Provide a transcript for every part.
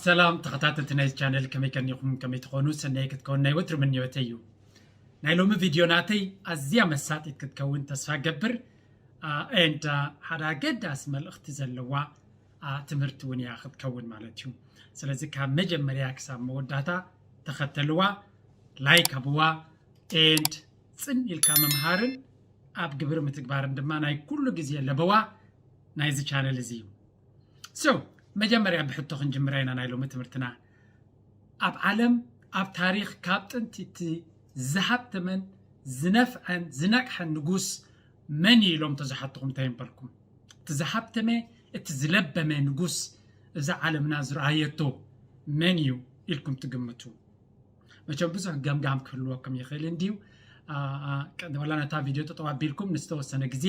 ሰላም ተኸታተልቲ ናይ ቻነል፣ ከመይ ከኒኹም? ከመይ ትኾኑ? ሰናይ ክትከውን ናይ ወትሩ ምንዮተይ እዩ። ናይ ሎሚ ቪድዮ ናተይ ኣዝያ መሳጢት ክትከውን ተስፋ ገብር። ኤንድ ሓደ ኣገዳሲ መልእኽቲ ዘለዋ ትምህርቲ እውን እያ ክትከውን ማለት እዩ። ስለዚ ካብ መጀመርያ ክሳብ መወዳእታ ተኸተልዋ፣ ላይክ ሃብዋ፣ ኤንድ ጽን ኢልካ ምምሃርን ኣብ ግብሪ ምትግባርን ድማ ናይ ኩሉ ግዜ ለበዋ ናይዚ ቻነል እዚ እዩ። So መጀመርያ ብሕቶ ክንጅምራ ኢና ናይ ሎሚ ትምህርትና። ኣብ ዓለም ኣብ ታሪኽ ካብ ጥንቲ እቲ ዝሃብተመን ዝነፍዐን ዝነቅሐን ንጉስ መን እዩ ኢሎም ተዝሓትኹም እንታይ ምበልኩም? እቲ ዝሃብተመ እቲ ዝለበመ ንጉስ እዛ ዓለምና ዝረኣየቶ መን እዩ ኢልኩም ትግምቱ? መቸም ብዙሕ ገምጋም ክህልወኩም ይኽእል እንድዩ። ዋላ ነታ ቪድዮ ጠጠው ኣቢልኩም ንዝተወሰነ ግዜ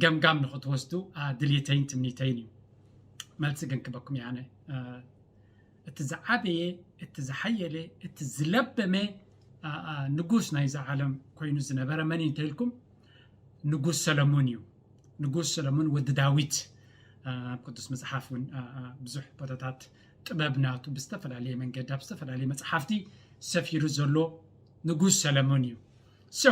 ገምጋም ንክትወስዱ ድልየተይን ትምኒተይን እዩ። መልሲ ግን ክበኩም ያነ እቲ ዝዓበየ እቲ ዝሓየለ እቲ ዝለበመ ንጉስ ናይዛ ዓለም ኮይኑ ዝነበረ መን እዩ እንተኢልኩም ንጉስ ሰለሙን እዩ። ንጉስ ሰለሙን ወዲ ዳዊት ኣብ ቅዱስ መፅሓፍ እውን ብዙሕ ቦታታት ጥበብ ናቱ ብዝተፈላለየ መንገዲ ኣብ ዝተፈላለየ መፅሓፍቲ ሰፊሩ ዘሎ ንጉስ ሰለሙን እዩ። So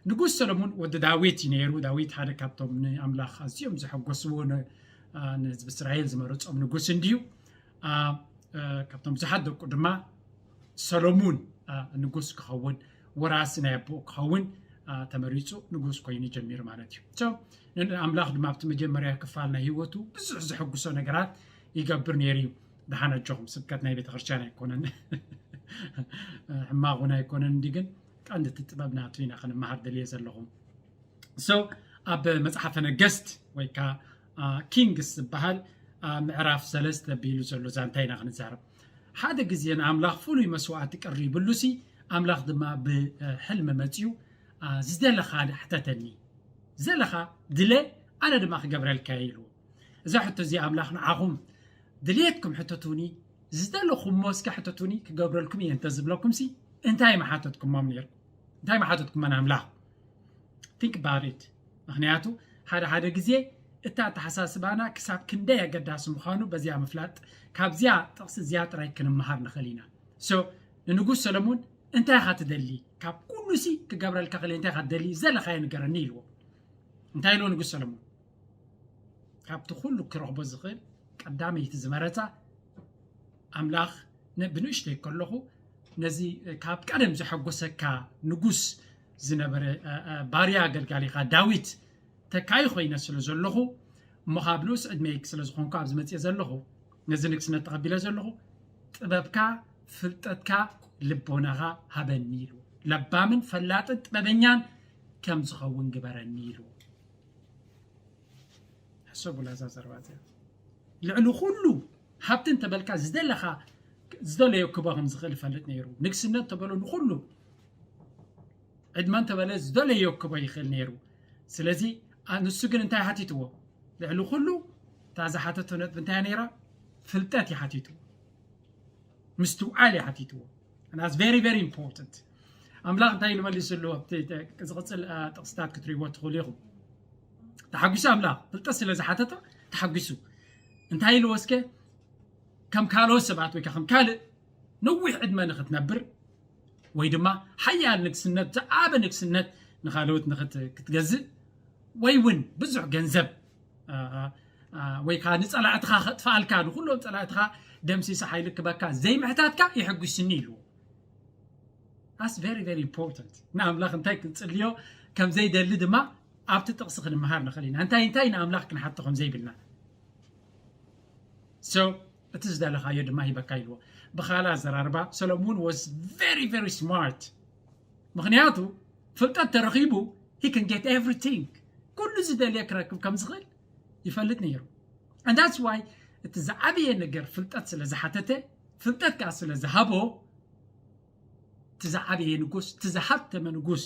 ንጉስ ሰለሙን ወዲ ዳዊት እዩ ነይሩ። ዳዊት ሓደ ካብቶም ንኣምላኽ ኣዝዮም ዘሐጎስዎ ንህዝቢ እስራኤል ዝመረፆም ንጉስ እንድዩ። ካብቶም ብዙሓት ደቁ ድማ ሰሎሙን ንጉስ ክኸውን ወራሲ ናይ ኣቦኡ ክኸውን ተመሪፁ ንጉስ ኮይኑ ጀሚሩ ማለት እዩ። ኣምላኽ ድማ ኣብቲ መጀመርያ ክፋል ናይ ህይወቱ ብዙሕ ዘሐጉሶ ነገራት ይገብር ነይሩ እዩ። ደሓን ኣጆኹም፣ ስብከት ናይ ቤተክርስትያን ኣይኮነን፣ ሕማቕ እውን ኣይኮነን። እንዲ ግን ቀንዲ እቲ ጥበብ ናቱ ኢና ክንመሃር ደልየ ዘለኹ። So ኣብ መፅሓፈ ነገስት ወይ ከዓ ኪንግስ ዝበሃል ምዕራፍ ሰለስተ ቢሉ ዘሎ ዛንታ ኢና ክንዛረብ። ሓደ ግዜ ንኣምላኽ ፍሉይ መስዋዕቲ ቀሪብሉ ሲ ኣምላኽ ድማ ብሕልሚ መፅዩ ዝደለኻ ሕተተኒ፣ ዝደለኻ ድለ፣ ኣነ ድማ ክገብረልካ እየ ኢልዎ። እዛ ሕቶ እዚኣ ኣምላኽ ንዓኹም ድልየትኩም ሕተቱኒ፣ ዝደለኹሞ እስከ ሕተቱኒ ክገብረልኩም እየ እንተዝብለኩም ሲ እንታይ ምሓተትኩሞም ነይርኩም? እንታይ ምሓተትኩሞ ንኣምላኽ? Think about it። ምክንያቱ ሓደ ሓደ ግዜ እቲ ኣተሓሳስባና ክሳብ ክንደይ ኣገዳሲ ምዃኑ በዚኣ ምፍላጥ፣ ካብዚኣ ጥቕሲ እዚኣ ጥራይ ክንመሃር ንኽእል ኢና። So ንንጉስ ሰለሙን እንታይ ኢኻ ትደሊ? ካብ ኩሉ ሲ ክገብረልካ ክእል እንታይ ኢኻ ትደሊ? ዘለኻዮ ንገረኒ ኢልዎ። እንታይ ኢልዎ ንጉስ ሰለሙን? ካብቲ ኩሉ ክረኽቦ ዝኽእል ቀዳመይቲ ዝመረፃ ኣምላኽ ብንእሽተይ ከለኹ ነዚ ካብ ቀደም ዘሐጎሰካ ንጉስ ዝነበረ ባርያ ኣገልጋሊኻ ዳዊት ተካይ ኮይነ ስለ ዘለኹ እሞ ካብ ንኡስ ዕድመይ ስለ ዝኾንኩ ኣብዚ መፅየ ዘለኹ ነዚ ንግስነት ተቐቢለ ዘለኹ ጥበብካ ፍልጠትካ ልቦናኻ ሃበኒ ኢሉ ለባምን ፈላጥን ጥበበኛን ከም ዝኸውን ግበረኒ ኢሉ። ሕሰቡላ እዛ ዘረባ እዚኣ። ልዕሊ ኩሉ ሃብቲ እንተበልካ ዝደለኻ ዝደለዮ ክቦ ከም ዝኽእል ይፈልጥ ነይሩ። ንግስነት ተበሎ ንኩሉ ዕድመ እንተበለ ዝደለዮ ክቦ ይኽእል ነይሩ። ስለዚ ንሱ ግን እንታይ ሓቲትዎ? ልዕሊ ኩሉ እታ ዝሓተቶ ነጥቢ እንታይ ነይራ? ፍልጠት ይሓቲትዎ፣ ምስትውዓል ይሓቲትዎ። And that's very very important። ኣምላኽ እንታይ ኢሉ መሊስሉ? ኣብቲ ዝቕፅል ጥቕስታት ክትሪእዎ ትኽእሉ ኢኹም። ተሓጒሱ ኣምላኽ ፍልጠት ስለ ዝሓተቶ ተሓጒሱ እንታይ ኢልዎ እስከ? ከም ካልኦት ሰባት ወይ ከም ካልእ ነዊሕ ዕድመ ንክትነብር ወይ ድማ ሓያል ንግስነት ዝዓበ ንግስነት ንካልኦት ክትገዝእ ወይ እውን ብዙሕ ገንዘብ ወይ ከዓ ንፀላእትኻ ከጥፍኣልካ ንኩሎም ፀላእትኻ ደምሲሱ ሓይሊ ክበካ ዘይምሕታትካ የሐጉስኒ ኢልዎ። That's very very important። ንኣምላኽ እንታይ ክንፅልዮ ከም ዘይደሊ ድማ ኣብቲ ጥቕሲ ክንመሃር ንኽእል ኢና። እንታይ እንታይ ንኣምላኽ ክንሓቶ ከም ዘይብልና። So እቲ ዝደለኻዮ ድማ ሂበካ ኢልዎ። ብኻልእ ኣዘራርባ ሰሎሙን was very very smart። ምኽንያቱ ፍልጠት ተረኺቡ he can get everything፣ ኩሉ ዝደልየ ክረክብ ከም ዝኽእል ይፈልጥ ነይሩ። And that's why እቲ ዝዓበየ ነገር ፍልጠት ስለ ዝሓተተ ፍልጠት ከዓ ስለ ዝሃቦ እቲ ዝዓበየ ንጉስ እቲ ዝሃብተመ ንጉስ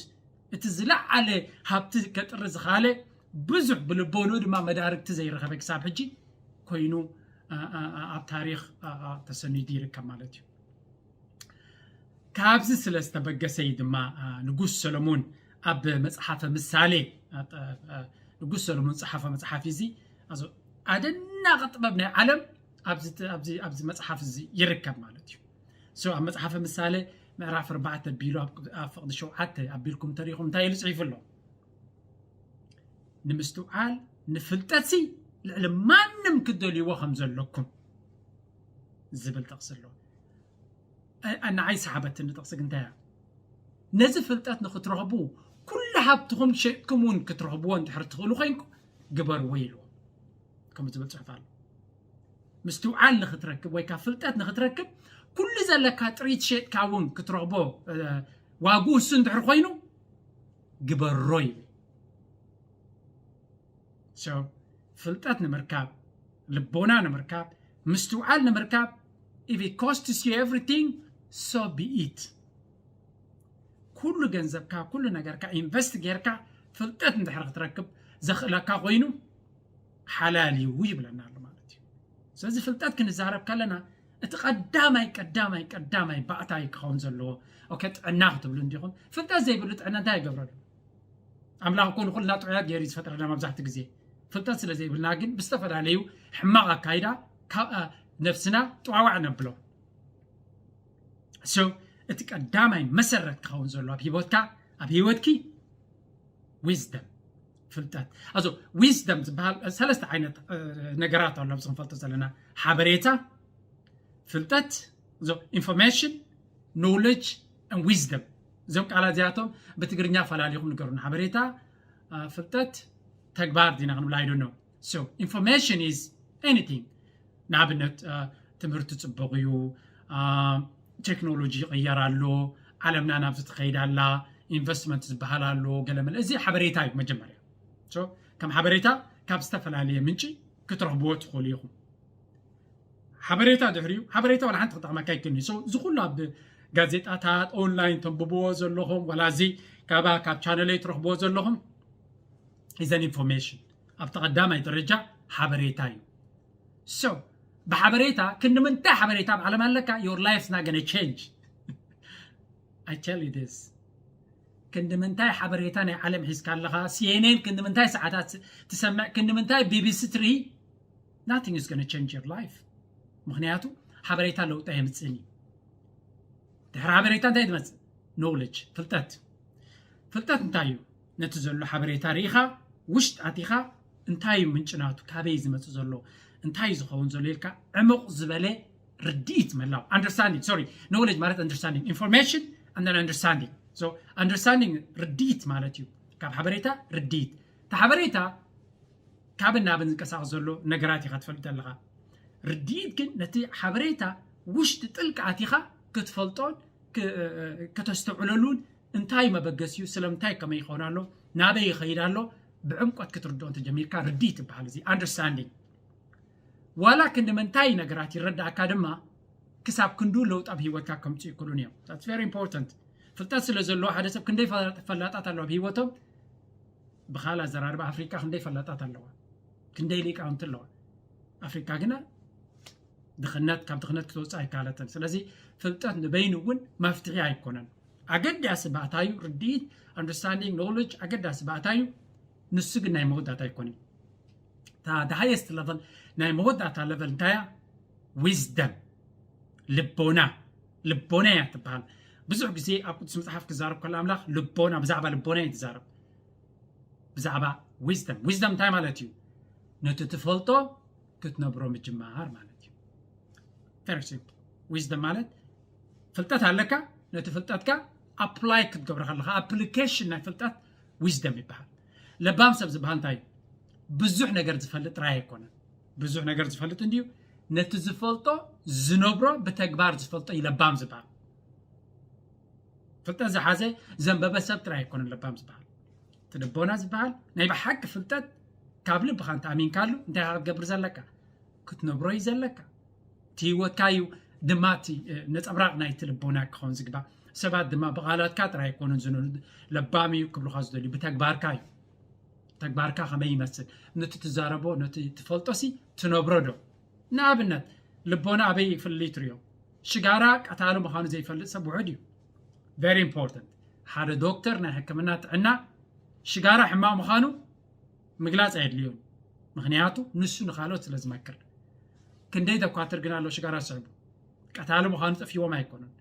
እቲ ዝለዓለ ሃብቲ ከጥሪ ዝኻለ ብዙሕ ብልቦንኡ ድማ መዳርግቲ ዘይረኸበ ክሳብ ሕጂ ኮይኑ ኣብ ታሪኽ ተሰኒዱ ይርከብ ማለት እዩ። ካብዚ ስለ ዝተበገሰ እዩ ድማ ንጉስ ሰሎሞን ኣብ መፅሓፈ ምሳሌ ንጉስ ሰሎሞን ፀሓፈ መፅሓፍ እዚ ኣደናቂ ጥበብ ናይ ዓለም ኣብዚ ኣብዚ ኣብዚ መጽሓፍ እዚ ይርከብ ማለት እዩ። So ኣብ መጽሓፈ ምሳሌ ምዕራፍ ኣርባዕተ ቢሉ ኣብ ኣብ ፍቕዲ ሸውዓተ ኣቢልኩም ተሪኹም እንታይ ኢሉ ጽሒፉ ኣሎ? ንምስትውዓል ንፍልጠትሲ ልዕሊ ማንም ክትደልይዎ ከም ዘለኩም ዝብል ጥቕሲ ኣሎ። እ- ንዓይ ሰሓበትኒ ጥቕሲ ግን እንታይ እያ? ነዚ ፍልጠት ንክትረኽቡ ኩሉ ሃብትኹም ሸጥኩም እውን ክትረኽብዎ እንድሕር ትኽእሉ ኮይንኩም ግበርዎ ኢልዎ። ከምኡ ዝብል ጽሑፍ ኣሎ። ምስትውዓል ንክትረክብ ወይ ካብ ፍልጠት ንክትረክብ ኩሉ ዘለካ ጥሪት ሸጥካ እውን ክትረኽቦ እ፣ ዋግኡ እሱ እንድሕር ኮይኑ ግበሮ ይብል። So ፍልጠት ንምርካብ፣ ልቦና ንምርካብ፣ ምስትውዓል ንምርካብ if it costs you everything, so be it። ኩሉ ገንዘብካ ኩሉ ነገርካ ኢንቨስት ጌርካ ፍልጠት እንድሕር ክትረክብ ዘኽእለካ ኮይኑ ሓላል እዩ ይብለና ኣሎ ማለት እዩ። ስለዚ ፍልጠት ክንዛረብ ከለና እቲ ቀዳማይ ቀዳማይ ቀዳማይ ባእታይ ክኸውን ዘለዎ ኦኬ ጥዕና ክትብሉ እንዲኹም። ፍልጠት ዘይብሉ ጥዕና እንታይ ይገብረሉ? ኣምላኽ እኮ ንኩልና ጥዑያት ገይሩ እዩ ዝፈጥረና። መብዛሕትኡ ግዜ ፍልጠት ስለ ዘይብልና ግን ብዝተፈላለዩ ሕማቕ ኣካይዳ ካብ ኣ፣ ነብስና ጥዋዋዕ ነብሎ። So እቲ ቀዳማይ መሰረት ክኸውን ዘሎ ኣብ ህይወትካ ኣብ ህይወትኪ ዊዝደም ፍልጠት ኣዞ ዊዝደም ዝበሃል ሰለስተ ዓይነት እ፣ ነገራት ኣሎ ኣብዚ ክንፈልጦ ዘለና ሓበሬታ ፍልጠት እዞ information knowledge and wisdom እዞም ቃላት እዚኣቶም ብትግርኛ ፈላሊኹም ንገሩን ሓበሬታ እ፣ ፍልጠት ተግባር ዲና ክንብል ኣይዶ ነው። So information is anything ንኣብነት እ፣ ትምህርቲ ፅቡቕ እዩ እ፣ ቴክኖሎጂ ይቕየር ኣሎ ዓለምና ናብዚ ትኸይድ ኣላ ኢንቨስትመንት ዝበሃል ኣሎ ገለመለ እዚ ሓበሬታ እዩ መጀመርያ። So ከም ሓበሬታ ካብ ዝተፈላለየ ምንጪ ክትረኽብዎ ትኽእሉ ኢኹም። ሓበሬታ ድሕሪኡ ሓበሬታ ዋላ ሓንቲ ክጠቕመካ ይክእል እዩ። So እዚ ኩሉ ኣብ ጋዜጣታት ኦንላይን ተንብብዎ ዘለኹም ዋላ እዚ ካባ ካብ ቻነለይ ትረኽብዎ ዘለኹም is an information። ኣብቲ ቀዳማይ ደረጃ ሓበሬታ እዩ። So ብሓበሬታ ክንዲ ምንታይ ሓበሬታ ኣብ ዓለም ኣለካ your life is not gonna change። I tell you this ክንዲ ምንታይ ሓበሬታ ናይ ዓለም ሒዝካ ኣለኻ ሲኤንኤን ክንዲ ምንታይ ሰዓታት ትሰምዕ ክንዲ ምንታይ ቢቢሲ ትርኢ nothing is gonna change your life። ምክንያቱ ሓበሬታ ለውጢ ኣየምፅእን እዩ። ድሕሪ ሓበሬታ እንታይ ትመፅእ? ኖውለጅ ፍልጠት። ፍልጠት እንታይ እዩ? ነቲ ዘሎ ሓበሬታ ርኢኻ ውሽጢ ኣቲኻ እንታይ እዩ ምንጭ ናቱ ካበይ ዝመፅእ ዘሎ እንታይ እዩ ዝኸውን ዘሎ ኢልካ ዕሙቕ ዝበለ ርድኢት ምህላው understanding sorry knowledge ማለት understanding information and then understanding so understanding ርድኢት ማለት እዩ ካብ ሓበሬታ ርድኢት እቲ ሓበሬታ ካብን ናብን ዝንቀሳቐስ ዘሎ ነገራት ኢኻ ትፈልጥ ኣለኻ ርድኢት ግን ነቲ ሓበሬታ ውሽጢ ጥልቂ ኣቲኻ ክትፈልጦን ከተስተውዕለሉን እንታይ መበገሲኡ ስለምንታይ ከመይ ይኸውን ኣሎ ናበይ ይኸይድ ኣሎ ብዕምቆት ክትርድኦ እንተጀሚርካ ርድኢት ይበሃል እዚ understanding ዋላ ክንዲ ምንታይ ነገራት ይረዳእካ ድማ ክሳብ ክንዱ ለውጢ ኣብ ህይወትካ ከምፅኡ ይክእሉን እዮም that's very important ፍልጠት ስለ ዘለዎ ሓደ ሰብ ክንደይ ፈላጣት ኣለዋ ኣብ ህይወቶም ብካል ኣዘራርባ ኣፍሪካ ክንደይ ፈላጣት ኣለዋ ክንደይ ሊቃውንቲ ኣለዋ ኣፍሪካ ግና ድኽነት ካብ ድኽነት ክትወፅእ ኣይካለትን ስለዚ ፍልጠት ንበይኑ እውን መፍትሒ ኣይኮነን ኣገዳሲ ባእታዩ ርድኢት understanding knowledge ኣገዳሲ ባእታዩ ንሱ ግን ናይ መወዳእታ ኣይኮነን the highest level ናይ መወዳእታ level እንታያ wisdom ልቦና ልቦና እያ ትበሃል ብዙሕ ግዜ ኣብ ቅዱስ መፅሓፍ ክዛረብ ከሎ ኣምላኽ ልቦና ብዛዕባ ልቦና እዩ ትዛረብ ብዛዕባ wisdom wisdom እንታይ ማለት እዩ ነቲ ትፈልጦ ክትነብሮ ምጅማር ማለት እዩ very simple wisdom ማለት ፍልጠት ኣለካ ነቲ ፍልጠትካ apply ክትገብረ ከለካ application ናይ ፍልጠት wisdom ይበሃል ለባም ሰብ ዝበሃል እንታይ እዩ ብዙሕ ነገር ዝፈልጥ ጥራይ ኣይኮነን ብዙሕ ነገር ዝፈልጥ እንድዩ ነቲ ዝፈልጦ ዝነብሮ ብተግባር ዝፈልጦ እዩ ለባም ዝበሃል ፍልጠት ዝሓዘ ዘንበበ ሰብ ጥራይ ኣይኮነን ለባም ዝበሃል እቲ ልቦና ዝበሃል ናይ ብሓቂ ፍልጠት ካብ ልብኻ እንተ ኣሚንካሉ እንታይ ኢኻ ክትገብር ዘለካ ክትነብሮ እዩ ዘለካ እቲ ህይወትካ እዩ ድማ እቲ ነፀብራቕ ናይቲ ልቦና ክኸውን ዝግባእ ሰባት ድማ ብቓላትካ ጥራይ ኣይኮኑን ዝንሉ ለባም እዩ ክብሉኻ ዝደልዩ ብተግባርካ እዩ ተግባርካ ከመይ ይመስል ነቲ ትዛረቦ ነቲ ትፈልጦ ሲ ትነብሮ ዶ ንኣብነት ልቦና ኣበይ ይፍልይ ትሪኦ ሽጋራ ቀታሊ ምዃኑ ዘይፈልጥ ሰብ ውሑድ እዩ very important ሓደ ዶክተር ናይ ሕክምና ጥዕና ሽጋራ ሕማቕ ምዃኑ ምግላፅ ኣየድልዮን ምክንያቱ ንሱ ንካልኦት ስለ ዝመክር ክንደይ ደኳትር ግን ኣሎ ሽጋራ ዝስዕቡ። ቀታሊ ምዃኑ ጠፊዎም ኣይኮኑን።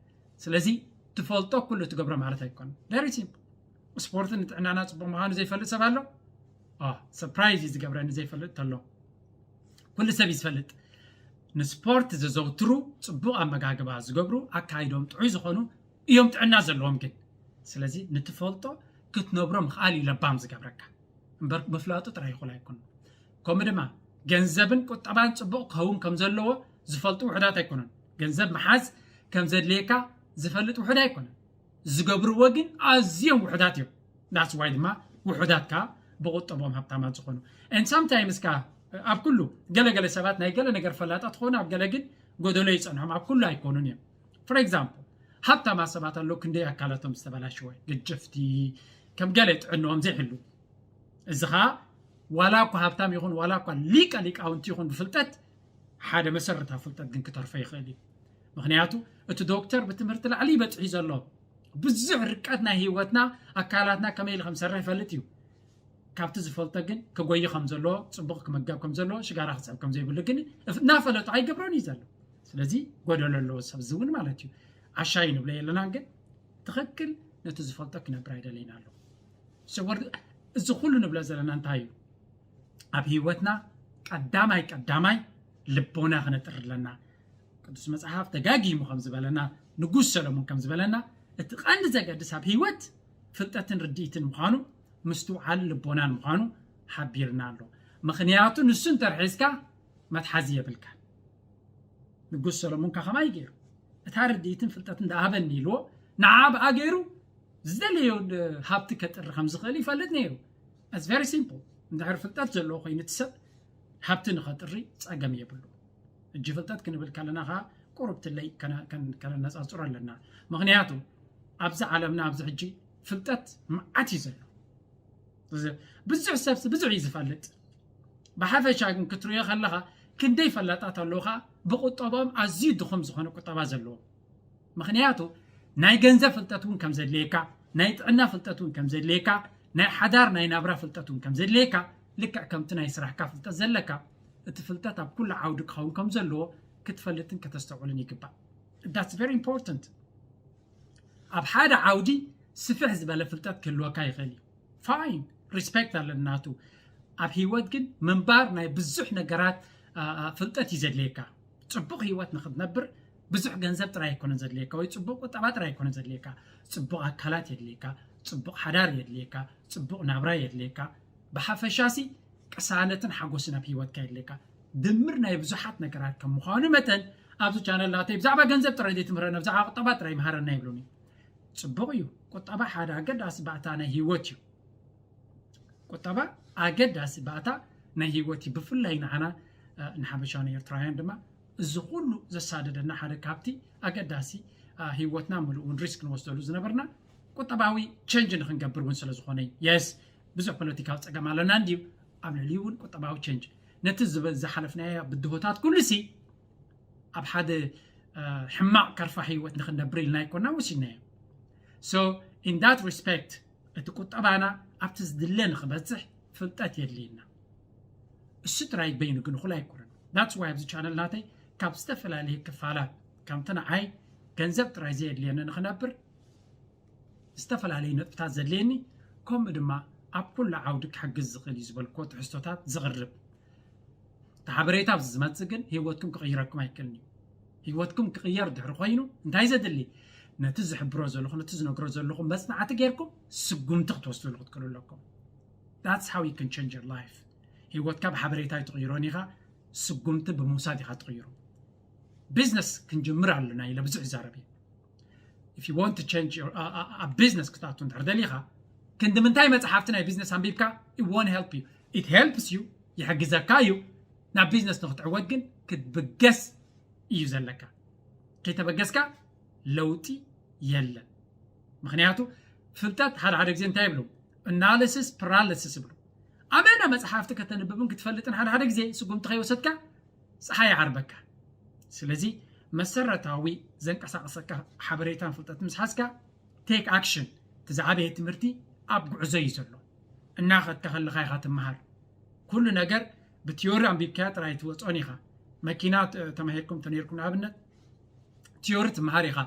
ስለዚ ትፈልጦ ኩሉ ትገብሮ ማለት ኣይኮነን። Very simple። ስፖርት ንጥዕናና ጽቡቕ ምዃኑ ዘይፈልጥ ሰብ ኣሎ? ሰርፕራይዝ እዩ ዝገብረኒ ዘይፈልጥ ተሎ። ኩሉ ሰብ እዩ ዝፈልጥ። ንስፖርት ዘዘውትሩ፣ ጽቡቕ ኣመጋግባ ዝገብሩ፣ ኣካይዶም ጥዑይ ዝኾኑ እዮም ጥዕና ዘለዎም። ግን ስለዚ ንትፈልጦ ክትነብሮ ምኽኣል እዩ ለባም ዝገብረካ እምበር ምፍላጡ ጥራይ ይኹል ኣይኮኑ። ከምኡ ድማ ገንዘብን ቁጠባን ጽቡቕ ክኸውን ከም ዘለዎ ዝፈልጡ ውሑዳት ኣይኮኑን። ገንዘብ መሓዝ ከም ዘድልየካ ዝፈልጥ ውሑድ ኣይኮነን። ዝገብርዎ ግን ኣዝዮም ውሑዳት እዮም። That's why ድማ ውሑዳት ከዓ ብቁጠቦም ሃብታማት ዝኾኑ። And sometimes ከዓ ኣብ ኩሉ ገለገለ ሰባት ናይ ገለ ነገር ፈላጣት ዝኾኑ ኣብ ገለ ግን ጎደሎ ይጸንሖም፣ ኣብ ኩሉ ኣይኮኑን እዮም። For example ሃብታማት ሰባት ኣለዉ ክንደይ ኣካላቶም ዝተበላሸወ፣ ግጭፍቲ፣ ከም ገለ ጥዕንኦም ዘይሕሉ። እዚ ኸዓ ዋላ እኳ ሃብታም ይኹን ዋላ እኳ ሊቀ ሊቃውንቲ ይኹን ብፍልጠት ሓደ መሰረታዊ ፍልጠት ግን ክተርፎ ይኽእል እዩ። ምኽንያቱ እቲ ዶክተር ብትምህርቲ ላዕሊ ይበጽሕ እዩ ዘሎ። ብዙሕ ርቀት ናይ ህይወትና ኣካላትና ከመይ ኢሉ ከም ዝሰርሕ ይፈልጥ እዩ። ካብቲ ዝፈልጦ ግን ክጎይ ከም ዘለዎ፣ ጽቡቕ ክምገብ ከም ዘለዎ፣ ሽጋራ ክስዕብ ከም ዘይብሉ ግን እናፈለጡ ኣይገብሮን እዩ ዘሎ። ስለዚ ጎደሎ ኣለዎ ሰብ እዚ እውን ማለት እዩ። ዓሻ እዩ ንብሎ የለናን ግን ትኽክል ነቲ ዝፈልጦ ክነብር ኣይደለይን ኣሎ። እዚ ኩሉ ንብሎ ዘለና እንታይ እዩ? ኣብ ህይወትና ቀዳማይ ቀዳማይ ልቦና ክነጥሪ ኣለና። ቅዱስ መጽሓፍ ደጋጊሙ ከም ዝበለና፣ ንጉስ ሰሎሞን ከም ዝበለና፣ እቲ ቀንዲ ዘገድስ ኣብ ህይወት ፍልጠትን ርድኢትን ምዃኑ፣ ምስትውዓል ልቦናን ምዃኑ ሓቢርና ኣሎ። ምኽንያቱ ንሱ እንተርሒዝካ መትሓዚ የብልካን። ንጉስ ሰሎሞን ከ ከማይ ገይሩ እታ ርድኢትን ፍልጠትን ደኣ ሃበኒ ኢልዎ፣ ንዓ ብኣ ገይሩ ዝደለዮ ሃብቲ ከጥሪ ከም ዝኽእል ይፈልጥ ነይሩ። It's very simple። እንድሕር ፍልጠት ዘለዎ ኮይኑ እቲ ሰብ ሃብቲ ንኸጥሪ ጸገም የብሉ። እጂ ፍልጠት ክንብል ከለና ኸዓ ቁሩብ ትለይ ከነ- ከን- ከነነጻጽሮ ኣለና። ምኽንያቱ ኣብዚ ዓለምና ኣብዚ ሕጂ ፍልጠት መዓት እዩ ዘሎ። እዚ ብዙሕ ሰብ ብዙሕ እዩ ዝፈልጥ። ብሓፈሻ ግን ክትሪኦ ከለኻ ክንደይ ፈላጣት ኣለዉ ኸዓ ብቁጠባኦም ኣዝዩ ድኹም ዝኾነ ቁጠባ ዘለዎ። ምኽንያቱ ናይ ገንዘብ ፍልጠት እውን ከም ዘድልየካ፣ ናይ ጥዕና ፍልጠት እውን ከም ዘድልየካ፣ ናይ ሓዳር ናይ ናብራ ፍልጠት እውን ከም ዘድልየካ፣ ልክዕ ከምቲ ናይ ስራሕካ ፍልጠት ዘለካ፣ እቲ ፍልጠት ኣብ ኩሉ ዓውዲ ክኸውን ከም ዘለዎ ክትፈልጥን ከተስተውዕልን ይግባእ። That's very important። ኣብ ሓደ ዓውዲ ስፍሕ ዝበለ ፍልጠት ክህልወካ ይኽእል እዩ። Fine፣ ሪስፔክት ኣለኒ ናቱ። ኣብ ህይወት ግን ምንባር ናይ ብዙሕ ነገራት አ፣ አ፣ ፍልጠት እዩ ዘድልየካ። ጽቡቕ ህይወት ንኽትነብር ብዙሕ ገንዘብ ጥራይ ኣይኮነን ዘድልየካ፣ ወይ ጽቡቕ ቁጠባ ጥራይ ኣይኮነን ዘድልየካ። ጽቡቕ ኣካላት የድልየካ፣ ጽቡቕ ሓዳር የድልየካ፣ ጽቡቕ ናብራ የድልየካ። ብሓፈሻሲ ቅሳነትን ሓጎስን ኣብ ህይወትካ የድልየካ። ድምር ናይ ብዙሓት ነገራት ከም ምዃኑ መጠን ኣብዚ ቻነል ናተይ ብዛዕባ ገንዘብ ጥራይ ዘይትምህረና፣ ብዛዕባ ቁጠባ ጥራይ ምሃረና ይብሉኒ። ጽቡቕ እዩ። ቁጠባ ሓደ ኣገዳሲ ባእታ ናይ ህይወት እዩ። ቁጠባ ኣገዳሲ ባእታ ናይ ህይወት እዩ። ብፍላይ ንዓና እ፣ ንሓበሻ ንኤርትራውያን ድማ እዚ ኩሉ ዘሳደደና ሓደ ካብቲ ኣገዳሲ እ፣ ህይወትና ምሉእ እውን ሪስክ ንወስደሉ ዝነበርና ቁጠባዊ ቸንጅ ንክንገብር እውን ስለ ዝኾነ እዩ። የስ ብዙሕ ፖለቲካዊ ጸገም ኣለና እንድዩ፣ ኣብ ልዕሊኡ እውን ቁጠባዊ ቸንጅ ነቲ ዝብ- ዝሓለፍናዮ ብድሆታት ኩሉሲ ኣብ ሓደ እ፣ ሕማቕ ከርፋ ህይወት ንክንነብር ኢልና ኣይኮና ወሲድናዮ። So in that respect እቲ ቁጠባና ኣብቲ ዝድለ ንክበጽሕ ፍልጠት የድልየና። እሱ ጥራይ በይኑ ግን እኹል ኣይኮነን። That's why ኣብዚ ቻነል ናተይ ካብ ዝተፈላለየ ክፋላት ከምቲ ንዓይ ገንዘብ ጥራይ ዘየድልየኒ ንክነብር ዝተፈላለዩ ነጥብታት ዘድልየኒ ከምኡ ድማ ኣብ ኩሉ ዓውዲ ክሕግዝ ዝኽእል እዩ ዝበልክዎ ትሕዝቶታት ዝቕርብ እቲ ሓበሬታ ኣብዚ ዝመጽእ ግን ህይወትኩም ክቕይረኩም ኣይክእልን እዩ። ህይወትኩም ክቕየር ድሕሪ ኮይኑ እንታይ ዘድሊ? ነቲ ዝሕብሮ ዘለኹ ነቲ ዝነግሮ ዘለኹ መጽናዕቲ ጌርኩም ስጉምቲ ክትወስድሉ ክትክእሉ ኣለኩም። That's how you can change your life። ህይወትካ ብሓበሬታ ኣይትቕይሮን ኢኻ፣ ስጉምቲ ብምውሳድ ኢኻ ትቕይሮ። ቢዝነስ ክንጅምር ኣለና ኢለ ብዙሕ ይዛረብ እየ። If you want to change your ኣብ ቢዝነስ ክትኣቱ እንድሕር ደሊኻ ክንዲ ምንታይ መፅሓፍቲ ናይ ቢዝነስ ኣንቢብካ it won't help you። It helps you፣ ይሕግዘካ እዩ። ናብ ቢዝነስ ንክትዕወት ግን ክትብገስ እዩ ዘለካ። ከይተበገስካ ለውጢ የለን። ምክንያቱ ፍልጠት ሓደ ሓደ ግዜ እንታይ ይብሉ? ኣናሊሲስ ፓራሊሲስ ይብሉ። ኣበና መፅሓፍቲ ከተንብብን ክትፈልጥን ሓደ ሓደ ግዜ ስጉምቲ ከይወሰድካ ፀሓይ ይዓርበካ። ስለዚ መሰረታዊ ዘንቀሳቀሰካ ሓበሬታን ፍልጠት ምስ ሓዝካ ቴክ ኣክሽን። እቲ ዝዓበየ ትምህርቲ ኣብ ጉዕዞ እዩ ዘሎ። እናኸድካ ከለኻ ኢኻ ትመሃር። ኩሉ ነገር ብቲዮሪ ኣንቢብካዮ ጥራይ ትወፅኦን ኢኻ። መኪና ተማሂርኩም ተነይርኩም ንኣብነት ቲዮሪ ትመሃር ኢኻ።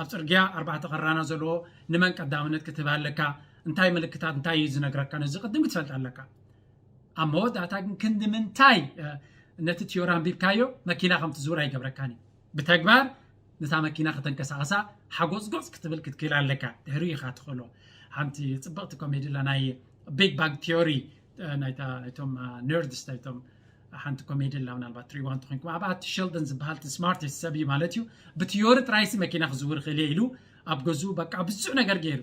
ኣብ ፅርግያ ኣርባዕተ ኸራና ዘለዎ ንመን ቀዳምነት ክትህብ ኣለካ፣ እንታይ ምልክታት እንታይ እዩ ዝነግረካ፣ ነዚ ቅድም ክትፈልጥ ኣለካ። ኣብ መወዳእታ ግን ክንዲ ምንታይ ነቲ ቲዮሪ ኣንቢብካዮ መኪና ከም ትዝውር ኣይገብረካን እዩ። ብተግባር ነታ መኪና ከተንቀሳቐሳ ሓጎፅጎፅ ክትብል ክትክእል ኣለካ። ድሕሪኡ ኢኻ ትኽእሎ። ሓንቲ ፅብቕቲ ኮሜዲ ላ ናይ ቢግ ባንግ ቲዮሪ ናይቶም ነርድስ ናይቶም ሓንቲ ኮሜዲ ላ ምናልባት ትሪእዋ እንተኾይንኩም ኣብኣ እቲ ሸልደን ዝበሃል እቲ ስማርተስት ሰብ እዩ ማለት እዩ። ብቲዮሪ ጥራይሲ መኪና ክዝውር ይኽእል እየ ኢሉ ኣብ ገዝኡ በቃ ብዙሕ ነገር ገይሩ።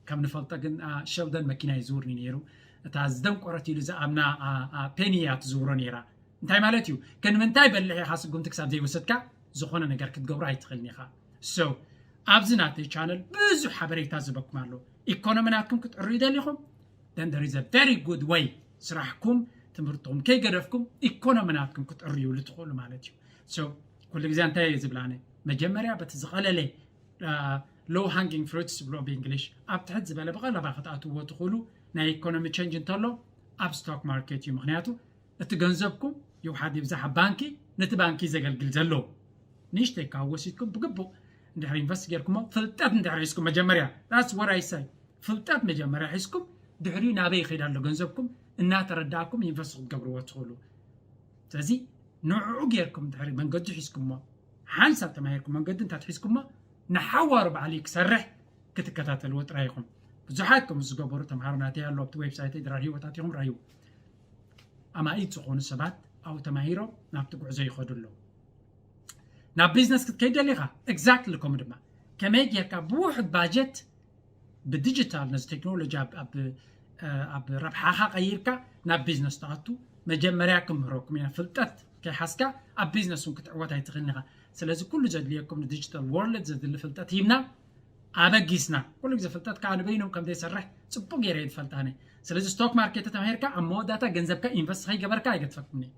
ከም ንፈልጦ ግን ሸልደን መኪና ይዝውር እዩ ነይሩ። እታ ዝደንቆረት ኢሉ ዝኣምና ፔኒ እያ ትዝውሮ ነይራ። እንታይ ማለት እዩ? ክንምንታይ በልሕ ኢኻ ስጉምቲ ክሳብ ዘይወሰድካ ዝኾነ ነገር ክትገብሮ ኣይትኽእልን ኢኻ። So ኣብዚ ናተይ ቻነል ብዙሕ ሓበሬታ ዝበኩም ኣሎ። ኢኮኖሚ ናትኩም ክትዕርዩ ደሊኹም then there is a very good way ስራሕኩም ትምህርትኹም ከይገደፍኩም ኢኮኖሚ ናትኩም ክትዕርዩሉ ትኽእሉ ማለት እዩ። So ኩሉ ግዜ እንታይ እየ ዝብላነ መጀመርያ በቲ ዝቐለለ low hanging fruits ዝብሎ ብእንግሊሽ ኣብ ትሕት ዝበለ ብቐለባ ክትኣትዎ ትኽእሉ ናይ ኢኮኖሚ ቸንጅ እንተሎ ኣብ ስቶክ ማርኬት እዩ። ምክንያቱ እቲ ገንዘብኩም ይውሓድ ይብዛሕ ኣብ ባንኪ ነቲ ባንኪ ዘገልግል ዘሎ ንእሽተይ ካብ ወሲድኩም ብግቡእ እንድሕር ኢንቨስት ጌርኩሞ ፍልጠት እንድሕር ሒዝኩም መጀመርያ that's what I say ፍልጠት መጀመርያ ሒዝኩም ድሕሪኡ ናበይ ይኸይድ ኣሎ ገንዘብኩም እናተረዳእኩም ኢንቨስት ክትገብርዎ ትኽእሉ። ስለዚ ንዕኡ ጌርኩም ድሕሪ መንገዱ ሒዝኩሞ ሓንሳብ ተማሂርኩም መንገዲ እንታት ሒዝኩሞ ንሓዋሩ ባዕሉ ክሰርሕ ክትከታተልዎ ጥራይ ኢኹም። ብዙሓት ከምኡ ዝገበሩ ተምሃሮ ናተይ ኣሎ ኣብቲ ዌብሳይተይ ድራር ህይወታት ኢኹም ራዩ። ኣማኢት ዝኾኑ ሰባት ኣብኡ ተማሂሮም ናብቲ ጉዕዞ ይኸዱ ኣለዉ። ናብ ቢዝነስ ክትከይድ ደሊኻ ኤግዛክትሊ ከምኡ ድማ ከመይ ጌርካ ብውሑድ ባጀት ብዲጂታል ነዚ ቴክኖሎጂ ኣብ ረብሓኻ ቀይርካ ናብ ቢዝነስ ትኣቱ መጀመርያ ክምህረኩም ኢና። ፍልጠት ከይሓዝካ ኣብ ቢዝነስ እውን ክትዕወት ኣይትኽእልን ኢኻ። ስለዚ ኩሉ ዘድልየኩም ንዲጂታል ወርልድ ዘድሊ ፍልጠት ሂብና ኣበጊስና። ኩሉ ግዜ ፍልጠት ከዓ ንበይኑ ከም ዘይሰርሕ ፅቡቅ ገይረ እየ ዝፈልጥ ኣነ። ስለዚ ስቶክ ማርኬት ተተማሂርካ ኣብ መወዳእታ ገንዘብካ ኢንቨስት ከይገበርካ ኣይገድፈኩምን እየ።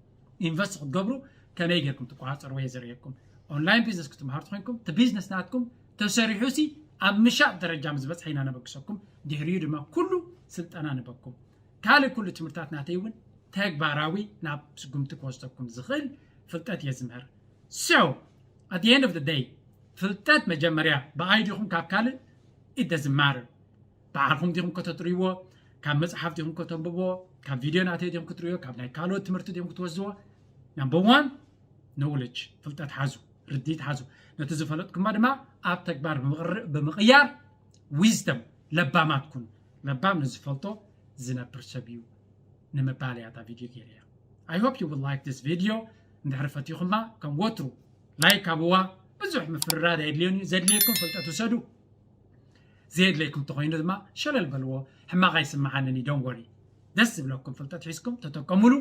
ኢንቨስት ክትገብሩ ከመይ ጌርኩም ትቆፃፀርዎ እየ ዘርእየኩም። ኦንላይን ቢዝነስ ክትመሃሩ ተኮይንኩም እቲ ቢዝነስ ናትኩም ተሰሪሑ ሲ ኣብ ምሻጥ ደረጃ ምስ በፅሐ ኢና ነበግሰኩም። ድሕሪኡ ድማ ኩሉ ስልጠና ንበኩም። ካልእ ኩሉ ትምህርታት ናተይ እውን ተግባራዊ ናብ ስጉምቲ ክወስደኩም ዝኽእል ፍልጠት እየ ዝምህር። So at the end of the day ፍልጠት መጀመርያ ብኣይ ዲኹም ካብ ካልእ it doesn't matter። ባዕልኹም ዲኹም ከተጥርይዎ፣ ካብ መፅሓፍ ዲኹም ከተንብብዎ፣ ካብ ቪድዮ ናተይ ዲኹም ክትርእዮ፣ ካብ ናይ ካልኦት ትምህርቲ ዲኹም ክትወስድዎ። Number one knowledge ፍልጠት ሓዙ፣ ርድኢት ሓዙ። ነቲ ዝፈለጥኩማ ድማ ኣብ ተግባር ብምቕያር wisdom ለባማት ኩኑ። ለባም ንዝፈልጦ ዝነብር ሰብ እዩ ንምባል እያ እታ ቪድዮ ገይረያ። I hope you will like this video። እንድሕሪ ፈቲኹማ ከም ወትሩ ላይክ ሃብዋ። ብዙሕ ምፍርራድ ኣየድልዮን እዩ። ዘድልየኩም ፍልጠት ውሰዱ። ዘየድለይኩም እንተኾይኑ ድማ ሸለል በልዎ። ሕማቕ ኣይስምዓንን እዩ። Don't worry። ደስ ዝብለኩም ፍልጠት ሒዝኩም ተጠቀሙሉ።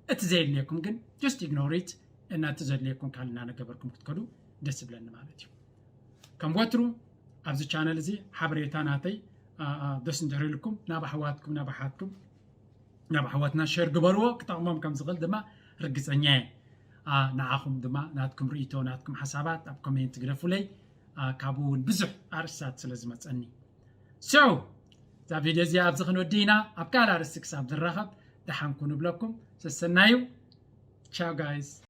እቲ ዘየድልየኩም ግን just ignore it እና እቲ ዘድልየኩም ካልእ እናነገበርኩም ክትከዱ ደስ ይብለኒ ማለት እዩ። ከም ወትሩ ኣብዚ ቻነል እዚ ሓበሬታ ናተይ ደስ እንድሕር ኢልኩም ናብ ኣሕዋትኩም ናብ ኣሓትኩም ናብ ኣሕዋትና ሸር ግበርዎ። ክጠቕሞም ከም ዝኽእል ድማ ርግፀኛ እየ። ንዓኹም ድማ ናትኩም ርእይቶ ናትኩም ሓሳባት ኣብ ኮሜንት ግደፉለይ። ካብኡ እውን ብዙሕ ኣርእስታት ስለ ዝመፀኒ። So እዛ ቪድዮ እዚኣ ኣብዚ ክንወዲ ኢና። ኣብ ካልእ ኣርእስቲ ክሳብ ዝራኸብ ደሓንኩ ንብለኩም። ሰሰናዩ። Ciao guys።